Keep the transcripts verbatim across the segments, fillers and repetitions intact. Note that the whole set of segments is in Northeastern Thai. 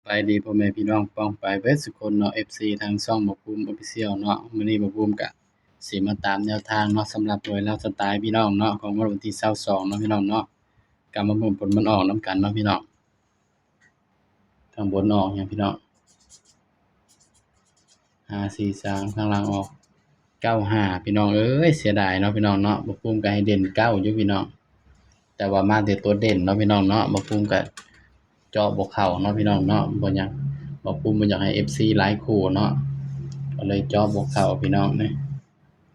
สบายดีพ่อแม่พี่น้องป้องปายเบิดสุคนเนาะ เอฟซี ทางช่องบ่าวภูมิ Official เนาะ มื้อนี้บ่าวภูมิกะสิมาตามแนวทางเนาะ สำหรับหวยลาวสตาร์พี่น้องเนาะ ของงวดวันที่ซาวสองเนาะพี่น้องเนาะ กะมาเบิ่งผลมันออกนำกันเนาะพี่น้อง ข้างบนออกหยังพี่น้อง ห้าสี่สาม ข้างล่างออก เก้าห้า พี่น้องเอ้ย เสียดายเนาะพี่น้องเนาะ บ่าวภูมิกะให้เด่นเก้าอยู่พี่น้อง แต่ว่ามาแต่ตัวเด่นเนาะพี่น้องเนาะ บ่าวภูมิกะเจาะบ่เข้าเนาะพี่น้องเนาะ บ่อยาก บ่าวภูมิบ่อยากให้ เอฟซี หลายคู่เนาะ ก็เลยเจาะบ่เข้าพี่น้องนี่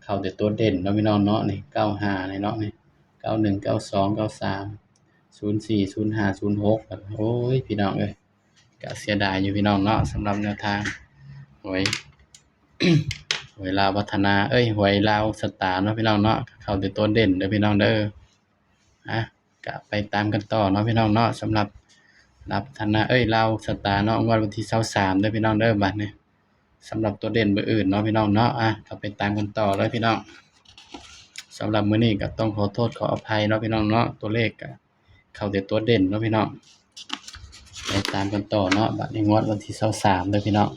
เข้าแต่ตัวเด่นเนาะพี่น้องเนาะ นี่ เก้าห้า นี่เนาะ นี่ เก้าหนึ่ง เก้าสอง เก้าสาม ศูนย์สี่ ศูนย์ห้า ศูนย์หก โอ้ย พี่น้องเอ้ย กะเสียดายอยู่พี่น้องเนาะ สำหรับแนวทางหวย หวยลาวพัฒนา เอ้ย หวยลาวสตาร์เนาะพี่น้องเนาะ เข้าแต่ตัวเด่นเด้อพี่น้องเด้อ อ่ะ กะไปตามกันต่อเนาะพี่น้องเนาะ สำหรับลาวพัฒนา เอ้ย ลาวสตาร์เนาะ งวดวันที่ซาวสามเด้อพี่น้องเด้อ บัดนี้ สำหรับตัวเด่นเบอร์อื่นเนาะพี่น้องเนาะ อ่ะ กะไปตามกันต่อเลยพี่น้อง สำหรับมื้อนี้กะต้องขอโทษขออภัยเนาะพี่น้องเนาะ ตัวเลขกะเข้าแต่ตัวเด่นเนาะพี่น้อง ไปตามกันต่อเนาะ บัดนี้งวดวันที่ซาวสามเด้อพี่น้อง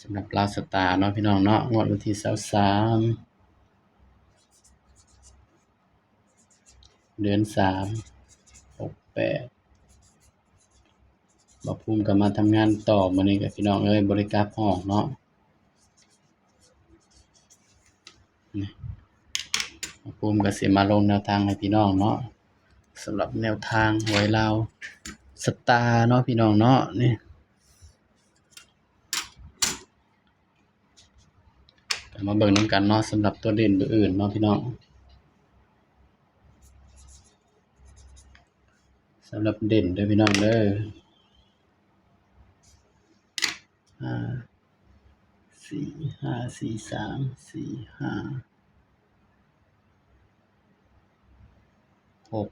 สำหรับลาวสตาร์เนาะพี่น้องเนาะ งวดวันที่ซาวสาม เดือนสาม หกแปด บ่าวภูมิกะมาทำงานต่อมื้อนี้กะพี่น้องเอ้ย บ่ได้กลับห้องเนาะ นี่ บ่าวภูมิกะสิมาลงแนวทางให้พี่น้องเนาะ สำหรับแนวทางหวยลาวสตาร์เนาะพี่น้องเนาะ นี่ กะมาเบิ่งนำกันเนาะ สำหรับตัวเด่นเบอร์อื่นเนาะพี่น้อง สำหรับเด่นเด้อพี่น้องเด้อ ห้าสี่ห้า สี่สาม สี่ห้า หก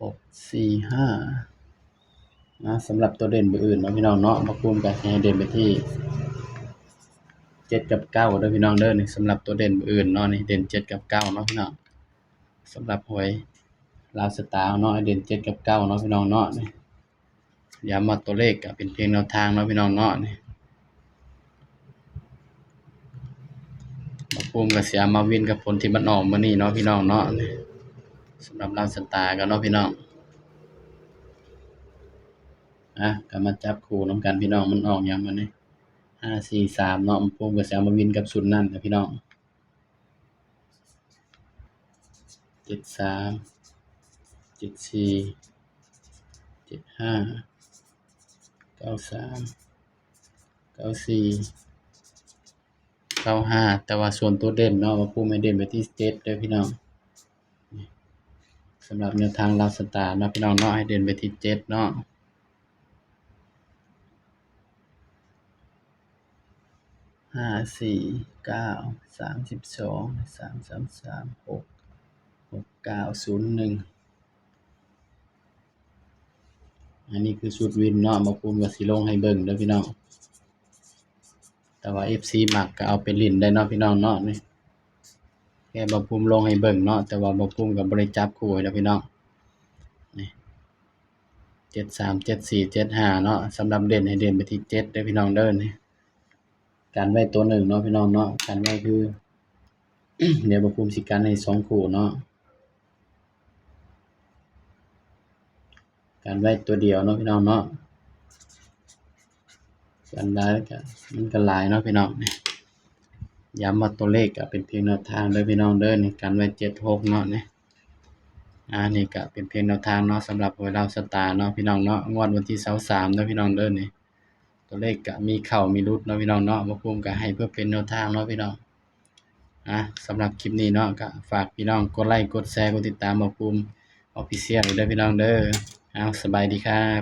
หก สี่ห้า นะ สำหรับตัวเด่นเบอร์อื่นเนาะพี่น้องเนาะ บ่าวภูมิกะให้เด่นไปที่เจ็ดกับเก้าเด้อพี่น้องเด้อ นี่ สำหรับตัวเด่นเบอร์อื่นเนาะ นี่ เด่นเจ็ดกับเก้าเนาะพี่น้อง สำหรับหวยลาวสตาร์เนาะ ให้เด่นเจ็ดกับเก้าเนาะพี่น้องเนาะ นี่ ย้ำว่าตัวเลขกะเป็นเพียงแนวทางเนาะพี่น้องเนาะ นี่ บ่าวภูมิกะสิเอามาวินกับผลที่มันออกมื้อนี้เนาะพี่น้องเนาะ นี่ สำหรับลาวสตาร์กะเนาะพี่น้อง อ่ะ กะมาจับคู่นำกันพี่น้อง มันออกหยังมื้อนี้ ห้าสี่สาม เนาะ บ่าวภูมิกะสิเอามาวินกับชุดนั้นนะพี่น้อง เจ็ดสาม เจ็ดสี่ เจ็ดห้า เก้าสาม เก้าสี่ เก้าห้า แต่ว่าส่วนตัวเด่นเนาะ บ่าวภูมิให้เด่นไปที่เจ็ดเด้อพี่น้อง สำหรับแนวทางลาวสตาร์เนาะพี่น้องเนาะ ให้เด่นไปที่เจ็ดเนาะ ห้าสี่เก้า สามสิบสอง สามสามสาม หกหกเก้า ศูนย์หนึ่ง อันนี้คือชุดวินเนาะ บ่าวภูมิกะสิลงให้เบิ่งเด้อพี่น้อง แต่ว่า เอฟซี มักกะเอาไปเล่นได้เนาะพี่น้องเนาะ นี่ แค่บ่าวภูมิลงให้เบิ่งเนาะ แต่ว่าบ่าวภูมิกะบ่ได้จับคู่ให้เด้อพี่น้อง นี่ เจ็ดสาม เจ็ดสี่ เจ็ดห้า เนาะ สำหรับเด่นให้เด่นไปที่เจ็ดเด้อพี่น้องเด้อ นี่ กันไว้ตัวหนึ่งเนาะพี่น้องเนาะ กันไว้คือ เดี๋ยวบ่าวภูมิสิกันให้สองคู่เนาะ กันไว้ตัวเดียวเนาะพี่น้องเนาะ กันหลายกะ มันกะหลายเนาะพี่น้อง ย้ำว่าตัวเลขกะเป็นเพียงแนวทางเด้อพี่น้องเด้อ นี่ กันไว้เจ็ดหกเนาะ นี่ อ่า นี่กะเป็นเพียงแนวทางเนาะ สำหรับหวยลาวสตาร์เนาะพี่น้องเนาะ งวดวันที่ซาวสามเด้อพี่น้องเด้อ นี่ ตัวเลขกะมีเข้ามีหลุดเนาะพี่น้องเนาะ บ่าวภูมิกะให้เพื่อเป็นแนวทางเนาะพี่น้อง อ่ะ สำหรับคลิปนี้เนาะ กะฝากพี่น้องกดไลค์ กดแชร์ กดติดตามบ่าวภูมิ Official เด้อพี่น้องเด้อ เอา สบายดีครับ